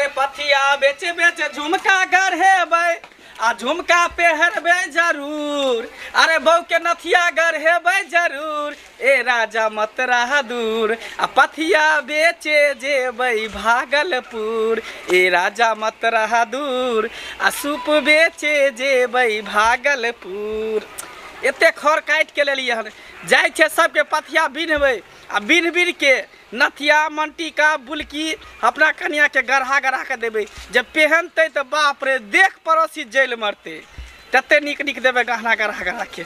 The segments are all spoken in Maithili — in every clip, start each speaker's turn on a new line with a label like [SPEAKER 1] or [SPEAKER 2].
[SPEAKER 1] अरे पथिया बेच बेच झुमका गढ़ेबै आ झुमका पेहरबै जरूर, अरे बहू के नथिया गढ़ेबै जरूर, ए राजा मत रह दूर, आ पथिया बेचे जेबै भागलपुर, ए राजा मत रह दूर, आ सूप बेचे जेबै भागलपुर। एते खर काटि के लेलियै हन, जाइ छै सबके पथिया बिनबै आ बिन बिन के नथिया मंटिका बुलकी अपना कनिया के गढ़ा गढ़ा के देबै, जब पहनतै तऽ बाप रे देख पड़ोसी जैल मरतै, तते नीक नीक देबै गहना गढ़ा गढ़ा के।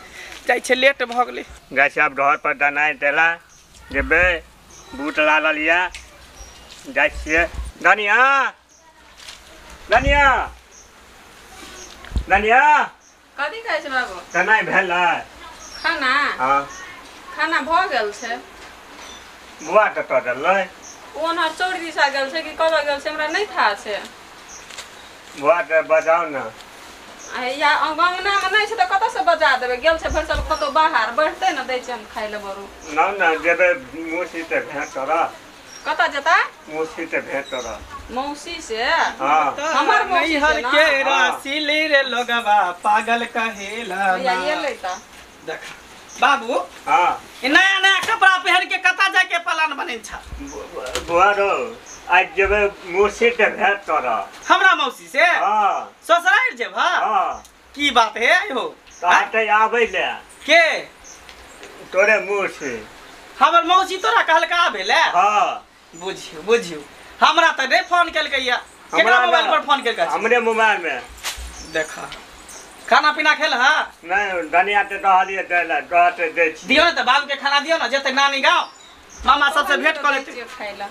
[SPEAKER 1] जाइ छै लेट भऽ गेलै।
[SPEAKER 2] जाइ छै आब घर पर दनाइ देला जेबै, बूट ला लेलियै, जाइ छियै। धनिया धनिया धनिया
[SPEAKER 3] कथी कहै छै बाबू?
[SPEAKER 2] दनाइ भेलै
[SPEAKER 3] खाना?
[SPEAKER 2] हाँ
[SPEAKER 3] खाना भऽ गेल छै।
[SPEAKER 2] बुआ कतऽ गेलै?
[SPEAKER 3] ओनहर चौर दिशा गेल छै कि कतऽ गेल छै हमरा नहि थाह छै।
[SPEAKER 2] बुआ के बजाउ ने।
[SPEAKER 3] या अंगनामे नहि छै तऽ कतऽसँ बजा देबै? गेल छै भरि साल कतौ बाहर, बढ़तै ने दै छै हम खाइ लए बरू।
[SPEAKER 2] ना ना जेबै मौसी से भेंट करऽ।
[SPEAKER 3] कतऽ जेता?
[SPEAKER 2] मौसी से भेंट करऽ।
[SPEAKER 3] मौसी से?
[SPEAKER 2] हाँ
[SPEAKER 3] हमर मौसी
[SPEAKER 1] नैहर
[SPEAKER 3] से ना?
[SPEAKER 1] के रासिली रे लोगवा पागल कहेला।
[SPEAKER 3] भैया ये ले तऽ
[SPEAKER 1] देख बाबू,
[SPEAKER 2] हाँ
[SPEAKER 1] ई नया नया कपड़ा पहन के कतऽ जाय के प्लान बनेने छ?
[SPEAKER 2] बुआ रो आज जेबै मौसी से भेंट करऽ।
[SPEAKER 1] हमरा मौसी से?
[SPEAKER 2] हाँ
[SPEAKER 1] ससुरारि जेबह?
[SPEAKER 2] हाँ
[SPEAKER 1] की बात है हो?
[SPEAKER 2] कहतै आबै ले।
[SPEAKER 1] के?
[SPEAKER 2] तोरे मौसी।
[SPEAKER 1] हमर मौसी तोरा कहलका आबै ले?
[SPEAKER 2] हाँ
[SPEAKER 1] बुझियौ बुझियौ, हमरा तऽ नहि फोन केलकै या। केकरा मोबाइल पर फोन केलकै?
[SPEAKER 2] हमरे मोबाइल में।
[SPEAKER 1] देखा खाना पीना खेल? हाँ
[SPEAKER 2] नहीं धनिया के कहलियै दै ले, कहतै दै छी।
[SPEAKER 1] दियौ ने तऽ बाबू के खाना दियौ ने, जेतै नानी गाँव मामा सबसे भेंट कऽ लेतै,
[SPEAKER 3] खाइ लए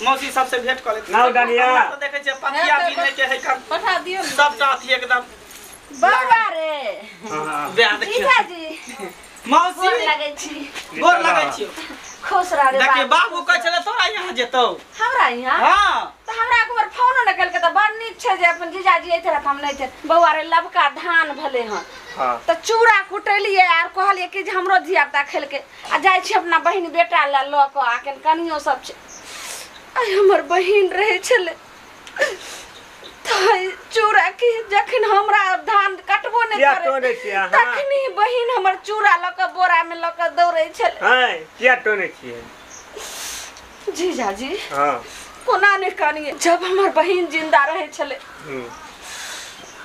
[SPEAKER 1] मौसी सबसे भेंट कऽ लेतै।
[SPEAKER 2] नाउ धनिया।
[SPEAKER 1] हमरा तऽ देखै छियै पथिया बिनै के है कम,
[SPEAKER 3] पठा दियौ ने।
[SPEAKER 1] सबटा अथी एकदम
[SPEAKER 4] बौआ रे
[SPEAKER 2] हाँ
[SPEAKER 1] बियाह देखियौ।
[SPEAKER 4] जीजाजी
[SPEAKER 1] मौसी
[SPEAKER 4] गोर लगै छी।
[SPEAKER 1] गोर लगै छियौ।
[SPEAKER 4] खुश रह रे।
[SPEAKER 1] देखियौ बाबू कहै छलै तोरा यहाँ जेतौ।
[SPEAKER 4] हमरा यहाँ?
[SPEAKER 1] हाँ
[SPEAKER 4] तऽ हमरा एक बेर फोनो नहि केलकै तऽ बड़ नीक छै जे अपन जीजाजी अइते रहत, हम नहि अइते। बौआ रे लबका धान भेलै हन
[SPEAKER 2] हाँ
[SPEAKER 4] तऽ चूड़ा कुटेलियै आर कहलियै कि जे हमरो धिया पुता खेलकै, आ जाइ छी अपना बहिन बेटा लए लऽ कऽ, आ कनियो सब छै। आइ हमर बहिन रहै छलै तऽ चूड़ा के जखन हमरा धान कटबो नहि
[SPEAKER 2] किया
[SPEAKER 4] करै
[SPEAKER 2] तोड़ै छियै अहाँ?
[SPEAKER 4] तखनी बहिन हमर चूड़ा लऽ कऽ बोरा में लऽ कऽ दौड़ै छलै।
[SPEAKER 2] हाँ किया तोड़ै छियै?
[SPEAKER 4] जीजाजी
[SPEAKER 2] हाँ
[SPEAKER 4] कोना नहि कनिए, जब हमर बहिन जिंदा रहै छलै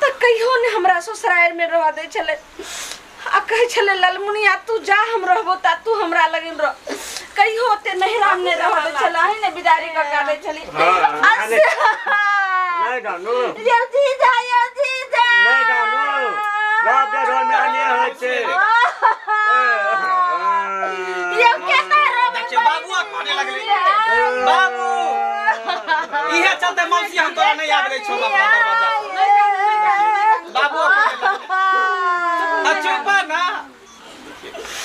[SPEAKER 4] तऽ कहियो नहि हमरा ससुरारि में रहऽ दै छलै, आ कहै छलै ललमुनिया तू जा हम रहबो ता तू हमरा लगन रह। कहियो ओते नहिरा में नहि रहऽ दै छलै, अहीं ने बिदारी कऽ कऽ दै छली।
[SPEAKER 2] हाँ नहीं डालू
[SPEAKER 4] यौ जीजा यौ जीजा
[SPEAKER 2] नहीं डालू, रब दे घर में आनिए होइ छै।
[SPEAKER 4] यौ केना रोबै?
[SPEAKER 1] देखियौ बाबू काने लगलै। बाबू इहे चलते मौसी हम तोरा नहि आबै छौ अपना दरवाजा पर। बाबू काने लगलै। आ चुप ना,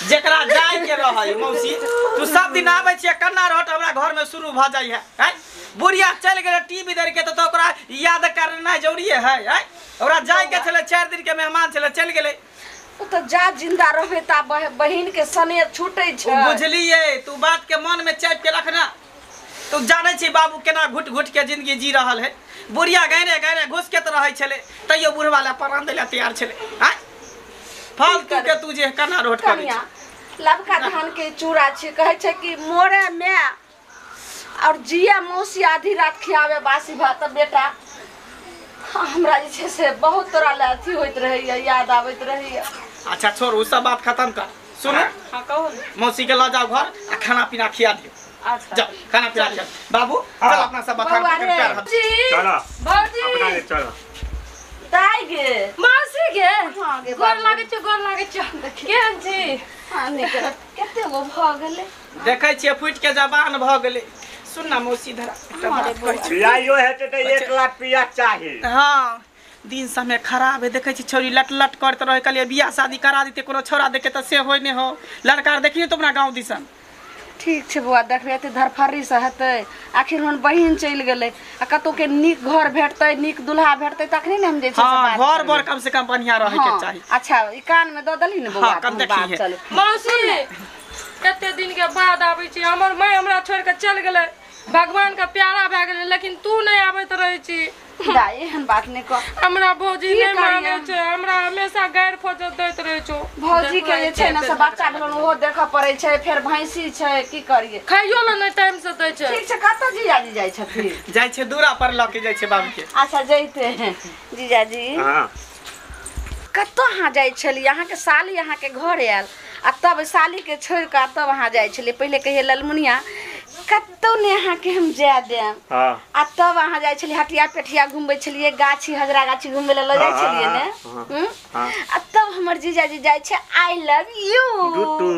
[SPEAKER 1] जेकरा जाय के रहै मौसी, तू सब दिन आबै छियै कन्ना रहत हमरा घर में शुरू भऽ जाइ है। हैं बुढ़िया चलि गेलै टीवी देख के तऽ ओकरा याद करनाइ जरूरी है। हैं ओकरा जाय के छलै, 4 दिन के मेहमान छलै, चलि गेलै।
[SPEAKER 4] ओ तऽ जा जिंदा रहबै ता बहिन के स्नेह छूटै छै।
[SPEAKER 1] बुझलियै, तू बात के मन में चापि के रखना। तू जानै छी बाबू केना घुट घुट के जिंदगी जी रहल है। बुढ़िया गहरे गहरे घुस के तऽ रहै छलै, तैयो बुढ़वा लए प्राण दै लए तैयार छलै। हैं फालतू के तू जे कन्ना रोट करै
[SPEAKER 4] कनिया लबका धान के चूड़ा छै, कहै छै कि मोरे में और जिया मौसी आधी रात खियावे बासी भात। बेटा हमरा जे छै से बहुत तोरा लए अथी होइत रहैया, याद आबैत रहैया।
[SPEAKER 1] अच्छा छोड़ उ सब बात खत्म कर। सुनू
[SPEAKER 3] हाँ कहू ने।
[SPEAKER 1] मौसी के लऽ जाओ घर आ खाना पीना खिया दियौ।
[SPEAKER 3] अच्छा
[SPEAKER 1] जाओ खाना पीना खिया बाबू, चल अपना सब बथान
[SPEAKER 4] बौआ
[SPEAKER 1] पकड़
[SPEAKER 4] रे।
[SPEAKER 1] पैर हाथ।
[SPEAKER 2] चलो
[SPEAKER 3] भौजी
[SPEAKER 2] अपना ले चलो।
[SPEAKER 4] दाइ गे
[SPEAKER 3] मौसी गे
[SPEAKER 4] हाँ गे
[SPEAKER 3] गोर
[SPEAKER 4] बाबू।
[SPEAKER 3] लागै छियौ, गोर लागै छियौ। केहन छी?
[SPEAKER 4] हाँ नीक रह। कते गो भऽ गेलै?
[SPEAKER 1] देखै छियै फुटि के जवान भऽ गेलै। सुन ना मौसी धरा एकटा
[SPEAKER 4] हाँ रे
[SPEAKER 1] बात कहै छी।
[SPEAKER 2] बियाहो हेतै तऽ 1 लाख रुपया चाही।
[SPEAKER 1] हाँ दिन समय खराब है, देखै छी छौरी लट लट करैत रहै। कहलियै बियाह शादी करा देतै कोनो छौड़ा देखे तऽ से होइ नहि हो। लड़का देखियौ तऽ अपना गाँव दिसन।
[SPEAKER 4] ठीक छै बौआ, देखबै एते धरफड़ी से हेतै। आखिर हुन बहिन चलि गेलै आ कतौ के नीक घर भेटतै, नीक दुल्हा भेटतै तखनी ने हम जे छै से
[SPEAKER 1] हाँ
[SPEAKER 4] बात
[SPEAKER 1] घर
[SPEAKER 4] करबै।
[SPEAKER 1] बर कम से कम बढ़िया रहै के
[SPEAKER 4] हाँ,
[SPEAKER 1] चाही।
[SPEAKER 4] अच्छा ई कान में दऽ देलही ने बौआ?
[SPEAKER 1] हाँ, कन
[SPEAKER 4] तहन
[SPEAKER 1] देखी
[SPEAKER 4] बात
[SPEAKER 1] है।
[SPEAKER 4] चलू।
[SPEAKER 3] मौसी कते दिन के बाद आबै छी, हमर माय हमरा छोड़ि के चलि गेलै,
[SPEAKER 5] भगवान के प्यारा भए गेलै लेकिन तू नहीं आबैत रहै छी।
[SPEAKER 4] दाइ एहन बात नहीं कह।
[SPEAKER 5] हमरा भौजी
[SPEAKER 4] की
[SPEAKER 5] नहीं मानै
[SPEAKER 4] करियै?
[SPEAKER 5] छै, हमरा हमेशा गैर फौजत दैत रहै छौ।
[SPEAKER 4] भौजी के जे छै ने से बच्चा भेलन ओहो देखऽ पड़ै छै, फेर भैंसी छै, की करियै?
[SPEAKER 5] खाइयो लए नहीं टाइम से दै छै।
[SPEAKER 4] ठीक छै, कतऽ जीजाजी जाइ छथिन?
[SPEAKER 1] जाइ छै दूरा पर लऽ के जाइ छै बाबू के।
[SPEAKER 4] अच्छा जैते हैं जीजाजी।
[SPEAKER 2] हाँ
[SPEAKER 4] कतऽ अहाँ जाइ छलियै? अहाँके साली अहाँके घर आयल आ तब सालीके छोड़ि कऽ तब अहाँ जाइ छलियै। पहिले कहियै ललमुनिया कतौ नहि अहाँके हम जाय देब।
[SPEAKER 2] हाँ
[SPEAKER 4] आ तब अहाँ जाइ छलियै हटिया पेठिया घुमबै छलियै, गाछी हजरा गाछी घुमबै लए लऽ जाइ छलियै ने।
[SPEAKER 2] हाँ।
[SPEAKER 4] आ तब हमर जीजाजी जाइ छै I love you
[SPEAKER 2] टूटू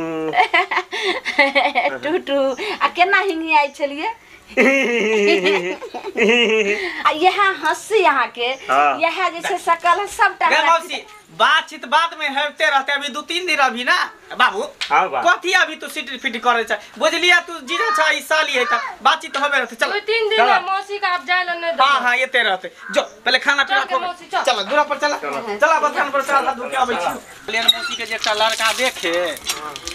[SPEAKER 4] टूटू। आ केना हिंगियाइ छलियै? आ इएह हँसी अहाँके, इएह जे छै सकल सबटा।
[SPEAKER 1] गे मौसी बातचीत बाद में होते रहते, अभी 2-3 दिन अभी ना बाबू।
[SPEAKER 2] हाँ बा
[SPEAKER 1] कथी अभी तू सीट फिट करे छै? बुझलिया तू जीजा छै ई साली है त बातचीत होबे रहते। चल
[SPEAKER 5] 2-3 दिन
[SPEAKER 2] चल।
[SPEAKER 5] मौसी का आप जाय लए नहीं देबै।
[SPEAKER 1] हां हां एते रहते। जो पहले खाना पीना
[SPEAKER 5] चल के मौसी, चल।
[SPEAKER 1] चल दूरा पर चल, चल बथान पर चल, हाथ धो के आबै छी। लेन मौसी के जे एकटा लड़का देखे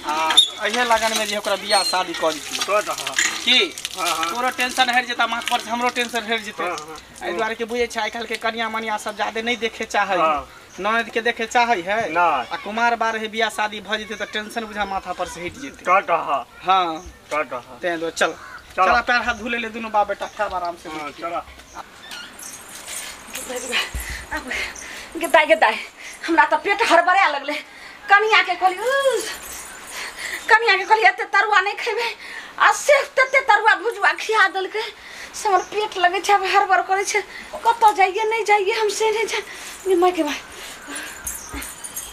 [SPEAKER 1] आ एहे लगन में जे ओकरा बियाह शादी कर दी
[SPEAKER 2] तो दह
[SPEAKER 1] की
[SPEAKER 2] हाँ हाँ
[SPEAKER 1] तोरो टेंशन हटि जेता माथ पर से, हमरो टेंशन हटि जेतै।
[SPEAKER 2] हाँ, हाँ।
[SPEAKER 1] एहि दुआरे के बुझै छै आइ काल्हि के कनिया मनिया सब ज्यादे नहीं देखे चाहै,
[SPEAKER 2] हाँ।
[SPEAKER 1] ननद के देखे चाहै है
[SPEAKER 2] नहीं।
[SPEAKER 1] आ कुमार बार है बियाह शादी भ जेतै त टेंशन बुझा माथा पर से हटि जेतै।
[SPEAKER 2] तो दह
[SPEAKER 1] हाँ
[SPEAKER 2] तो दह
[SPEAKER 1] तें दो चल
[SPEAKER 2] चल।
[SPEAKER 1] चल पैर हाथ धो ले दुनू बाप बेटा खाब आराम से।
[SPEAKER 2] हाँ चल।
[SPEAKER 4] गेदाइ गेदाइ हमरा तऽ पेट हड़बड़ा लगलै। कनिया के कहली, कनिया के कहली एते तरुआ नहीं खेबै, आ से तते तरुआ भुजुआ खिया देलकै से हमर पेट लगै छै आब हड़बड़ करै छै। कतऽ जाइए नहीं जाइए हम से नहीं जाए। माय के माय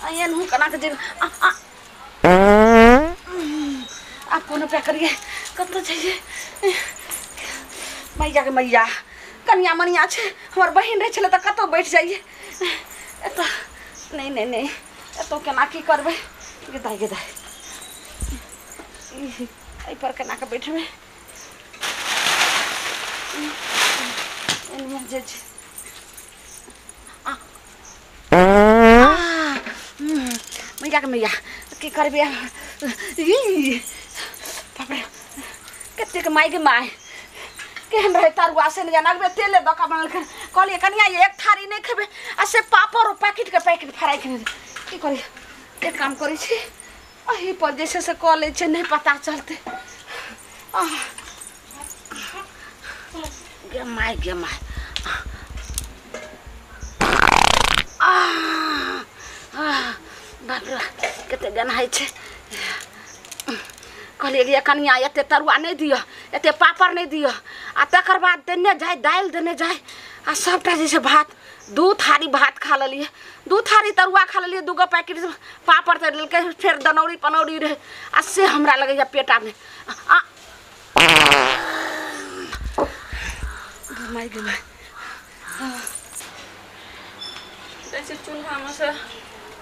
[SPEAKER 4] एहन हूँ केना के जेबै? आब कोनो उपाय करिए, कतऽ जाइए? मैया के मैया कनिया मनिया छै, हमर बहिन रहै छलै तऽ कतऽ बैठ जाइए? एतऽ नहीं नहीं नहीं एतऽ केना की करबै? गेदाइ गेदाइ एहिपर केना कऽ बैठबै? एनहिये जे छै मैया के मैया की करबै? ई बाप रे कतेक माय के माय केहन रहै तरुआ से नहि जान। अगबे तेले दऽ कऽ बनेलखिन। कहलियै कनिया ये एक थारी नहि खेबै आ से पापड़ पैकेट के पैकेट फराइ के की करियै? एक काम करै छी एही पर जे छै से कऽ लै छै, नहि पता चलतै। गे my गे my बाप रे कते गन्हाइ छै। कहलियै गे कनिया एते तरुआ नहि दिअ, एते पापड़ नहि दिअ, आ तकर बाद देने जाय दालि देने जाय आ सबटा जे छै भात, 2 थारी भात खा लेलियै, 2 थारी तरुआ खा लेलियै, 2 गो पैकेट पापड़ तर लेलकै, फेर दनौरी पनौरी रहै आ से हमरा लगैए पेटामे। My गे my.
[SPEAKER 3] जैसे चूल्हामे से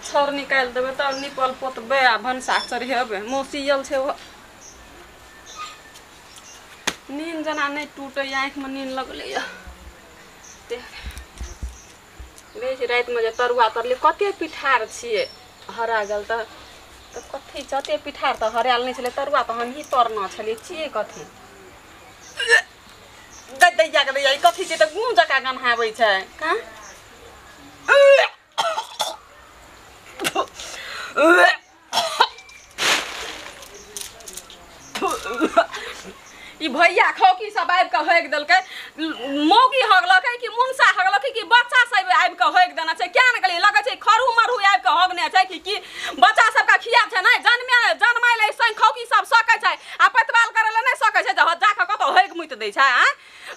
[SPEAKER 3] छाउर निकालि देबै तब निपल पोतबै आ भनसा चढ़ेबै। मौसी आयल छै ओ नींद जेना नहि टूटैए, आँखिमे नींद लगलैए। रातिमे जे तरुआ तरलियै कते पिठार छियै हरा गेल तऽ कथी छै? ओते पिठार तऽ हरायल नहि छलै, तरुआ तऽ हमही तरना छलियै। छियै कथी दैया के दैया कथी छै? तऽ गुँ जकाँ गन्हाबै छै। कहाँ ई भैया खौकी सब आबि कऽ होकि देलकै? मौगी हगलकै कि मुनसा हगलकै कि बच्चा सब आबि कऽ होकि देना छै? क्या ने गेलियै लगै छै खरू मरू आबि कऽ हगने छै कि की बच्चा सबके खिया छै? नहि जन्मे जन्माय लए संग खौकी सब सकै छै आ पतवाल करै लए नहि सकै छै, जाकऽ कतौ होकि मुति दै छै। आँय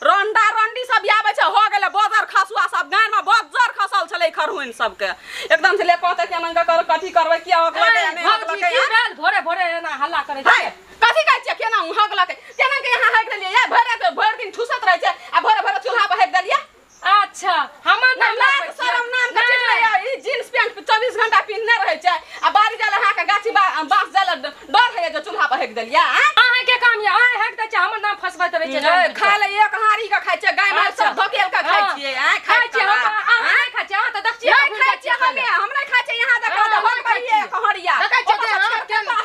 [SPEAKER 3] रंडा रंडी सब आबै छै, हो गेलै बजर खसुआ सब गानमे बजर खसल छलै खरहुन सबके एकदम से ले कहतै केना कऽ कथी करबै, किया हगलकै नहि हगलकै?
[SPEAKER 5] की भेल भोरे भोरे एना हल्ला करै छै?
[SPEAKER 3] कथी कहै छियै केना हगलकै? केना के यहाँ हगि देलियै? भरि भरि दिन ठुसत रहै छै आ भोरे भोरे चूल्हा पर हगि देलियै।
[SPEAKER 5] अच्छा हमर नाम
[SPEAKER 3] लाज शरम नाम के चीज नहि यऽ। ई जींस पैंट 24 घंटा पिन्हने रहै छै आ बाड़ी जाय लए अहाँके गाछी बाँस जाय लए डर होइए जे चूल्हा पर हगि देलियै।
[SPEAKER 5] अहाँके काम यऽ, अहाँ हगि दै छियै, हमर नाम फसबैत रहै छै।
[SPEAKER 3] खाय लए एक हारी के खाइ छियै, गाय माल सब धकेल के खाइ छियै।
[SPEAKER 5] खाइ छियै हम, अहाँ नहि खाइ छियै? अहाँ तऽ देख छियै
[SPEAKER 3] नहि खाइ छियै हमे, हम नहि खाइ छियै। यहाँ देखा तऽ हगबै एक हरिया
[SPEAKER 5] देखै छियै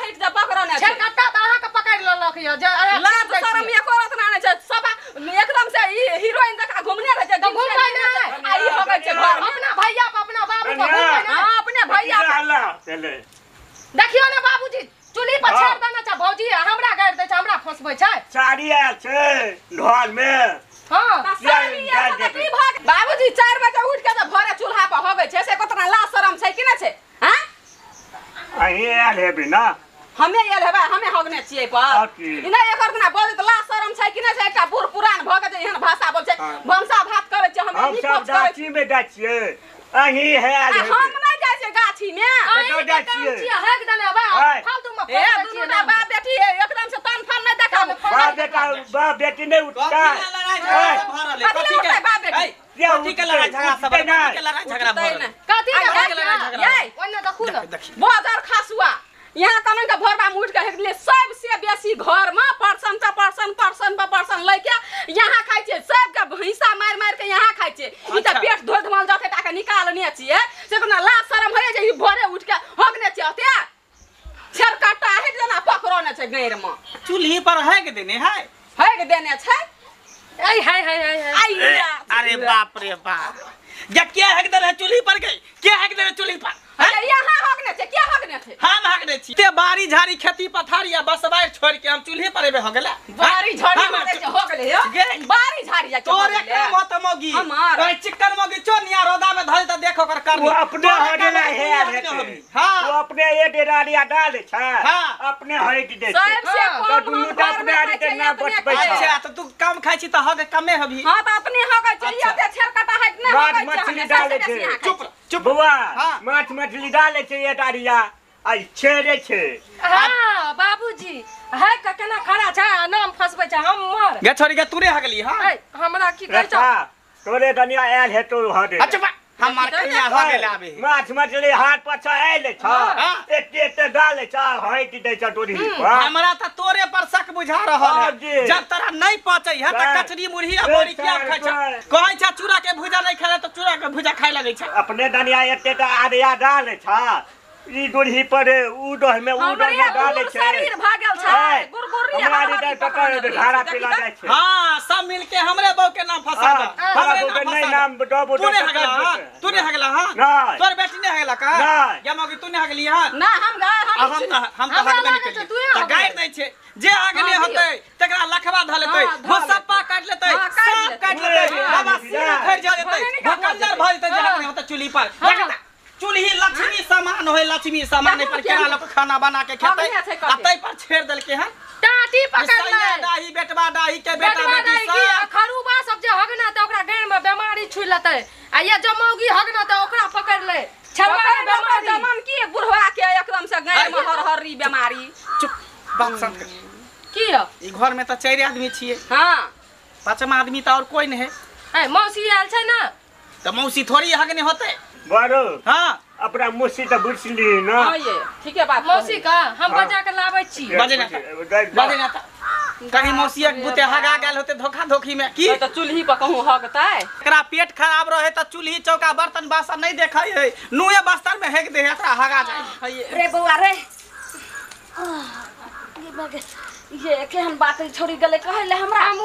[SPEAKER 3] हटि जा पकड़ने छै।
[SPEAKER 5] छेरकट्टा तऽ अहाँके पकड़ि लेलक यऽ जे
[SPEAKER 3] लाज शरम एको रतना नहि छै। सभा
[SPEAKER 2] अहीं आयल हेबी ना
[SPEAKER 3] हमे आयल हेबै हमे हगने छियै पर ई नै एकर दिना बजैत ला शरम छै कि नै छै एकटा बूढ़ पुरान भऽ के जे एहन भाषा बोल छै भनसा भात करै छै हमे
[SPEAKER 2] हम सब गाछी में जाइ छियै अहीं है आयल हेबै
[SPEAKER 3] हम नै जाइ छियै गाछी में
[SPEAKER 2] कतौ जाइ छियै
[SPEAKER 5] हेक देने बा फालतू में
[SPEAKER 3] ए दुनू टा बाप बेटी एकदम से तन फन नै देखाब
[SPEAKER 2] बाप बेटा बाप बेटी नै उठता
[SPEAKER 3] कथी के बाप बेटी
[SPEAKER 1] कथी के लड़ाई झगड़ा सब कथी के लड़ाई झगड़ा भरल
[SPEAKER 5] कथी के लड़ाई झगड़ा ओन्ने देखू न
[SPEAKER 3] बजर खसुआ यहाँ कनन के भोरबा में उठ के हेकले सबसे बेसी घर में पर्सन त पर्सन पर्सन पर पर्सन लइके यहाँ खाइ छै सबके भैंसा मार मार के यहाँ खाइ छै ई त पेट धो धोल जाते ताके निकालने छियै से कोना लाज शरम होय जे ई भोरे उठ के हगने छियै ओते छेरकटा हेक जेना पकड़ने छै गैर में
[SPEAKER 1] चूल्ही पर हेक देने है
[SPEAKER 3] हेक देने छै
[SPEAKER 5] ऐ हाय हाय हाय
[SPEAKER 1] अरे बाप रे बाप या के हेक देने चूल्ही पर गई के हेक देने चूल्ही पर
[SPEAKER 3] अरे यहाँ हगने छै के हगने छै
[SPEAKER 1] हम हगने छी ते बारी झाड़ी खेती पथारी आ बसबार छोड़ के हम चूल्ही पर एबे हगला
[SPEAKER 3] बारी झाड़ी मारे छै हो गेलै यो बारी झाड़ी जा
[SPEAKER 1] तोरे काम होत मोगी
[SPEAKER 3] हमार
[SPEAKER 1] चिकन मोगी चोनिया रोदा में धल त देख ओकर करनी
[SPEAKER 2] वो अपने हगला है
[SPEAKER 1] हां
[SPEAKER 2] वो अपने ये डेरारिया डाल छै अपने हट दे छै
[SPEAKER 3] सबसे
[SPEAKER 2] त दुनू त अपने आरी के ना बचबै छै
[SPEAKER 1] अच्छा त तू कम खाइ छी त हग कमे हबी
[SPEAKER 3] हां त अपने हगै छै ये ते छेरकटा हट नै हगै
[SPEAKER 2] माछ मछली डाले छै
[SPEAKER 1] चुप चुप
[SPEAKER 2] बौआ माछ मछली डाले छै ये डारिया आ छेड़े छै
[SPEAKER 5] हां बाबूजी है का केना खड़ा छै नाम फसबै छै हम मर
[SPEAKER 1] गे छोरी गे तूरे हगली हां
[SPEAKER 5] हमरा की कहै छ
[SPEAKER 2] तोरे कनिया आयल हे तो हदे
[SPEAKER 1] अच्छा हमर कनिया हगे लाबे
[SPEAKER 2] माछ मछली हाथ पर आयल छ एते एते डाले छ हट दे छ तोरी
[SPEAKER 1] हमरा त तोरे पर शक बुझा रहल है जब तोरा नहीं पचै है त कचरी मुरही आ बोरी किया खाइ छ कहै छ चूड़ा के भुजा नहीं खाए त चूड़ा के भुजा खाए लगै छ
[SPEAKER 2] अपने दनिया एते त आदिया डाले छ ई गोरही पर ऊ डह में ऊ डह में डाले छै
[SPEAKER 3] शरीर भागल छै गुरगुरी
[SPEAKER 2] हमरा पकड़ धारा पिला जाय छै
[SPEAKER 1] हां सब मिल के हमरे बहू के नाम फंसा दे
[SPEAKER 2] हमरे बहू के नहीं नाम डबो
[SPEAKER 1] तू ने हगला हां तू ने हगला हां तोर बेटी ने हगला का या मगी तू ने हगली हां
[SPEAKER 3] ना हम
[SPEAKER 1] हम त हगबे नहीं केलियै त गाइर दै छै जे हगले होतै तकरा लखवा ध लेतै भोसप्पा काट लेतै सांप काट लेतै बाबा सिर उखड़ जा जेतै भकंजर भ जेतै जे हगने होतै चूल्ही पर चूल्ही लक्ष्मी सामान होय लक्ष्मी सामान पर केना लोक खाना बना के खेतै आ तै पर छेड़ देलकै हन
[SPEAKER 5] टाटी पकड़ ले
[SPEAKER 1] डाही बेटवा डाही के बेटा बेटी सब
[SPEAKER 5] खरूबा सब जे हगना त ओकरा गैर में बीमारी छुइ लेतै आ ये जो मौगी हगना त ओकरा पकड़ ले छलवा के बीमारी
[SPEAKER 3] जमन की बुढ़वा के एकदम से गैर में हर हरी बीमारी
[SPEAKER 1] चुप बात शांत कर
[SPEAKER 5] की हो
[SPEAKER 1] ई घर में त 4 आदमी छियै
[SPEAKER 3] हां
[SPEAKER 1] पांचवा आदमी त और कोई नहीं है
[SPEAKER 5] ए मौसी आयल छै ना
[SPEAKER 1] त मौसी थोड़ी हगने होतै
[SPEAKER 2] बरो
[SPEAKER 1] हां
[SPEAKER 2] अपना मौसी त बुझली ना
[SPEAKER 3] हां ये ठीक है बात
[SPEAKER 5] मौसी का हम बजा के लाबै छी
[SPEAKER 1] बजे ना बजे ना कहीं मौसी के बुते हगा गेल होते धोखा धोखी में की
[SPEAKER 3] त चूल्ही पर कहूं हगतै
[SPEAKER 1] एकरा पेट खराब रहे त चूल्ही चौका बर्तन बासन नहीं देखै है नुए बस्तर में हेक दे एकरा हगा जाय
[SPEAKER 4] रे बौआ रे ये केहन बात छोड़ी गेलै कहै ले हमरा
[SPEAKER 5] हम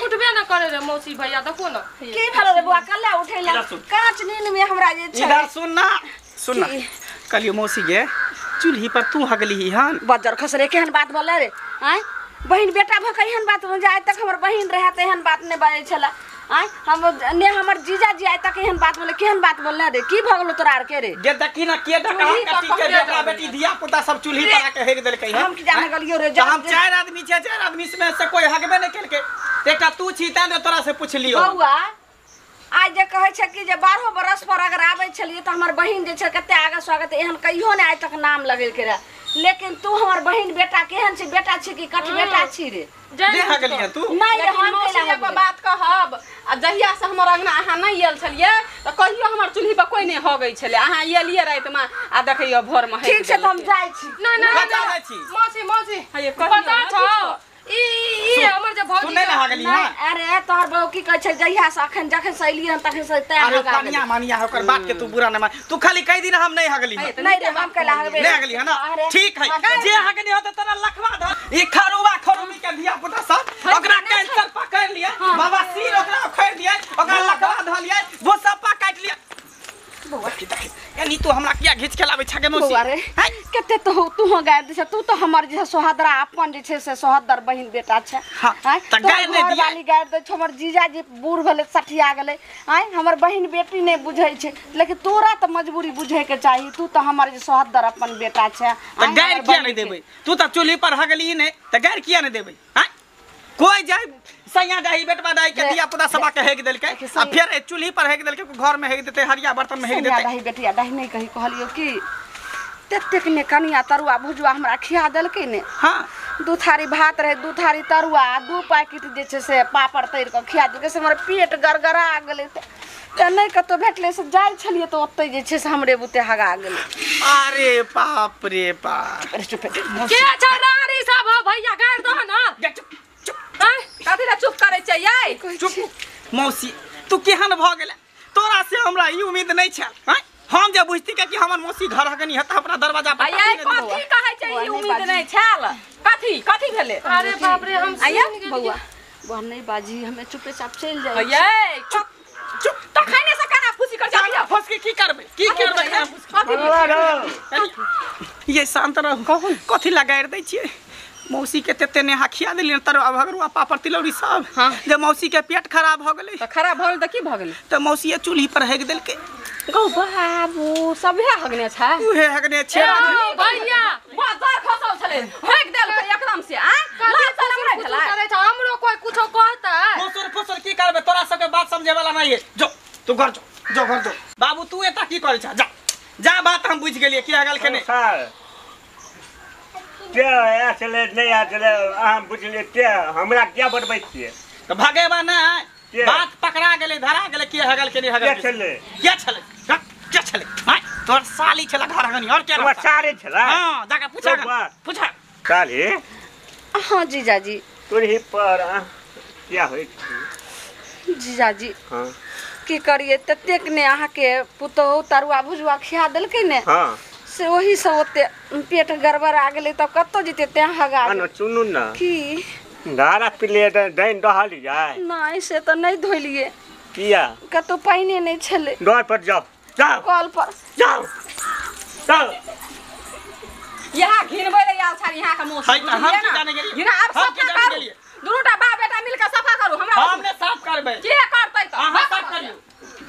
[SPEAKER 5] उठबे न करे रे मौसी भैया देखो न
[SPEAKER 4] की भेल रे बौआ कल्ला उठैला कांच नींद में हमरा जे छै
[SPEAKER 1] इधर सुन ना सुन ना कहलियो मौसी गे चूल्ही पर तू हगली हन
[SPEAKER 4] बजर खसरे केहन बात बोले रे आय बहिन बेटा भ के एहन बात आइ तक हमर बहिन रहे त एहन बात नहीं बाजै छला आय हम ने हमर जीजा जी आइ तक एहन बात बोले केहन बात बोलले रे की भ गेलो तोरा आर के रे
[SPEAKER 1] गे देखी ना के डका कटी के बेटा बेटी धिया पुता सब चूल्ही पर आके हेक देलकै
[SPEAKER 4] हम की जाने गेलियो रे
[SPEAKER 1] हम 4 आदमी छै 4 आदमी में से कोई हगबे नहीं केलकै एकटा तू छी तैं तोरा से पुछलियो
[SPEAKER 4] बौआ आज जे कहै छै कि जे 12 बरस पर अगर आबै छलियै त हमर बहिन जे छै कते आगे स्वागत एहन कहियो ने आइ तक नाम लगेलकै रहे लेकिन तू हमर बहिन बेटा केहन छी बेटा छी कि कठ बेटा छी रे
[SPEAKER 1] जे हगलियै तू
[SPEAKER 4] नहीं
[SPEAKER 3] हम मौसी एगो बात कहब आ जहिया से हमर अंगना अहाँ नहीं आयल छलियै त कहियो हमर चूल्ही पर कोई नहीं हगै छलै अहाँ एलियै रातिमे आ देखैयो भोर में
[SPEAKER 4] ठीक छै त हम जाइ छी
[SPEAKER 5] ना ना मौसी मौसी पता छौ ई ई हमर जे भौजी
[SPEAKER 1] तू नहीं हगली हां
[SPEAKER 4] अरे तोहर बहू की कहै छै जहिया से अखन जखन से एलियै तखन से तैयार
[SPEAKER 1] अरे पनिया मानिया ओकर बात के तू बुरा न मान तू खाली कह दिन हम नहीं हगली
[SPEAKER 4] नहीं रे हम कैला हगबे
[SPEAKER 1] नहीं हगली है ना ठीक है जे हगनी होते तोरा लखवा धर ई खरुआ खरुमी के धिया पुता सब ओकरा कैंसर पकड़ लिया बाबा सिर ओकरा उखाड़ दिया ओकरा लखवा धर लिया भोसप्पा काट लिया बौआ की देखी यानी तू हमरा किया घिच के लाबै छगे मौसी
[SPEAKER 4] बौआ रे कते तो तू हो गारि दै छै, तू तो हमर जे सोहदरा अपन जे छै से सोहदर बहिन बेटा छै। आँय
[SPEAKER 1] तऽ गारि नहि दियै।
[SPEAKER 4] घरवाली गारि दै छै, हमर जीजाजी बूढ़ भेलै सठिया गेलै, आँय हमर बहिन बेटी नहि बुझै छै, लेकिन तोरा तऽ मजबूरी बुझैके चाही, तू तऽ हमर जे सोहदर अपन बेटा छै।
[SPEAKER 1] तऽ गारि किया नहि देबै? तू तऽ चूल्ही पर हगली नहि तऽ गारि किया नहि देबै? आँय कोई जाय सैया डाही बेटवा डाही के दिया पुता सबा के हेक देलकै आ फेर चूल्ही पर हेक देलकै, घर में हेक देतै, हरिया बर्तन में हेक देतै।
[SPEAKER 4] डाही बेटिया डाही नहीं कही, कहलियो कि ततेक ने कनिया तरुआ भुजुआ हमरा खिया देलकै ने।
[SPEAKER 1] हाँ
[SPEAKER 4] 2 थारी भात रहे, 2 थारी तरुआ, 2 पैकेट जे छै से पापड़ तैर के खिया देलकै, से हमर पेट गड़गड़ा गेलै। तऽ नहि कतौ भेटलै से जाइ छलियै तऽ ओतै जे छै से हमरे बुते हगा गेलै।
[SPEAKER 1] अरे बाप रे बाप,
[SPEAKER 5] के छै रानी सब हो भैया गारि दह ना।
[SPEAKER 3] कथी ला चुप करै छै यै?
[SPEAKER 1] चुप मौसी, तू केहन भऽ गेलै? तोरा से हमरा ई उम्मीद नहि छल। हम जे बुझती कि हमर मौसी घर हगनी हत अपना दरवाजा पर
[SPEAKER 3] कथी कहै छै ई उम्मीद नहि छल? कथी कथी भेलै?
[SPEAKER 5] अरे बाप रे, हम
[SPEAKER 3] आया
[SPEAKER 4] बौआ बौआ नहि बाजी, हमे चुपेचाप चलि जाइ।
[SPEAKER 3] यै चुप चुप, तो खाने से काना फुसी कर जा।
[SPEAKER 1] फुस के की करबै? की करबै काना फुस के? ये शांत रहू, कथी ला गारि दै छियै? मौसी के तेते नेहा खिया देलियै तरुआ भगरुआ पापड़ तिलौरी सब।
[SPEAKER 3] हाँ।
[SPEAKER 1] जे मौसी के पेट खराब भ गेलै।
[SPEAKER 3] तऽ खराब भ गेल तऽ की भ गेलै?
[SPEAKER 1] तऽ मौसी चूल्ही पर हेक देलकै।
[SPEAKER 3] गौ बाबू सभे हगने छै,
[SPEAKER 1] उहे हगने छै
[SPEAKER 5] भैया।
[SPEAKER 3] बाजार खसल छलै, हेक देलकै एकदम से। आ लाज शरम नहि भेलै?
[SPEAKER 5] करै छै हमरो कोई कुछो कहतै?
[SPEAKER 1] फुसुर फुसुर की करबै? तोरा सबके बात समझे वाला नहीं है। जो तू घर जो, जो घर जो। बाबू तू एता की करै छ? जा जा, बात हम बुझि गेलियै की हगल के नहि।
[SPEAKER 2] के आयल नहि आयल अहाँ बुझलियै के हमरा किया बतबै छियै?
[SPEAKER 1] तऽ भगेबा नहि, बात पकड़ा गेलै, धरा गेलै के हगल के नहि हगल।
[SPEAKER 2] के छलै?
[SPEAKER 1] के छलै? के छलै? आँय तोहर साली छलै घर हगनी, और के
[SPEAKER 2] तोहर साली छलै?
[SPEAKER 1] हां जाके पूछा पूछा
[SPEAKER 2] साली।
[SPEAKER 4] हां जीजाजी
[SPEAKER 2] तोरही पर क्या होइ छै
[SPEAKER 4] जीजाजी?
[SPEAKER 2] हां
[SPEAKER 4] की करियै, ततेक ने अहाँके पुतोहु तरुआ भुजुआ खिया देलकै ने।
[SPEAKER 2] हां
[SPEAKER 4] से ओही से ओते पेट गड़बड़ा गेलै, तब कतौ जेतै तें हगा।
[SPEAKER 2] सुनू ना
[SPEAKER 4] की
[SPEAKER 2] धारा पिलियै तऽ डाइन दहलियै?
[SPEAKER 4] नहि से तऽ नहि धोलियै।
[SPEAKER 2] किया?
[SPEAKER 4] कतौ पानिए नहि छलै।
[SPEAKER 2] डर पर जाओ, जाओ
[SPEAKER 4] कल पर
[SPEAKER 2] जाओ जाओ।
[SPEAKER 3] यहाँ घिनबै ले आयल छल यहाँ के मौसी।
[SPEAKER 1] हम की जाने गेलियै?
[SPEAKER 3] घिना आब सफा करू, दुनूटा बाप बेटा मिल के सफा करू। हमरा
[SPEAKER 1] हम ने साफ करबै।
[SPEAKER 3] के करतै तऽ
[SPEAKER 1] अहाँ साफ करियौ,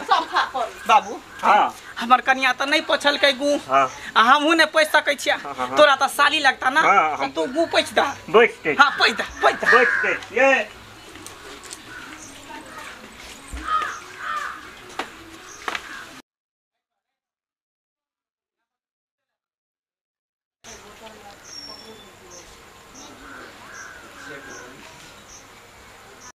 [SPEAKER 3] सफा करू
[SPEAKER 1] बाबू।
[SPEAKER 2] हां
[SPEAKER 1] हमर कनिया तऽ नहि पोछलकै गू।
[SPEAKER 2] हां
[SPEAKER 1] आ हमहूँ नहि पोछि सकै छियै। तोरा तऽ साली लगता ना, तू गू पोछि दह।
[SPEAKER 2] पोछि दे।
[SPEAKER 1] हां पोछि दह, पोछि दह,
[SPEAKER 2] पोछि दे। ये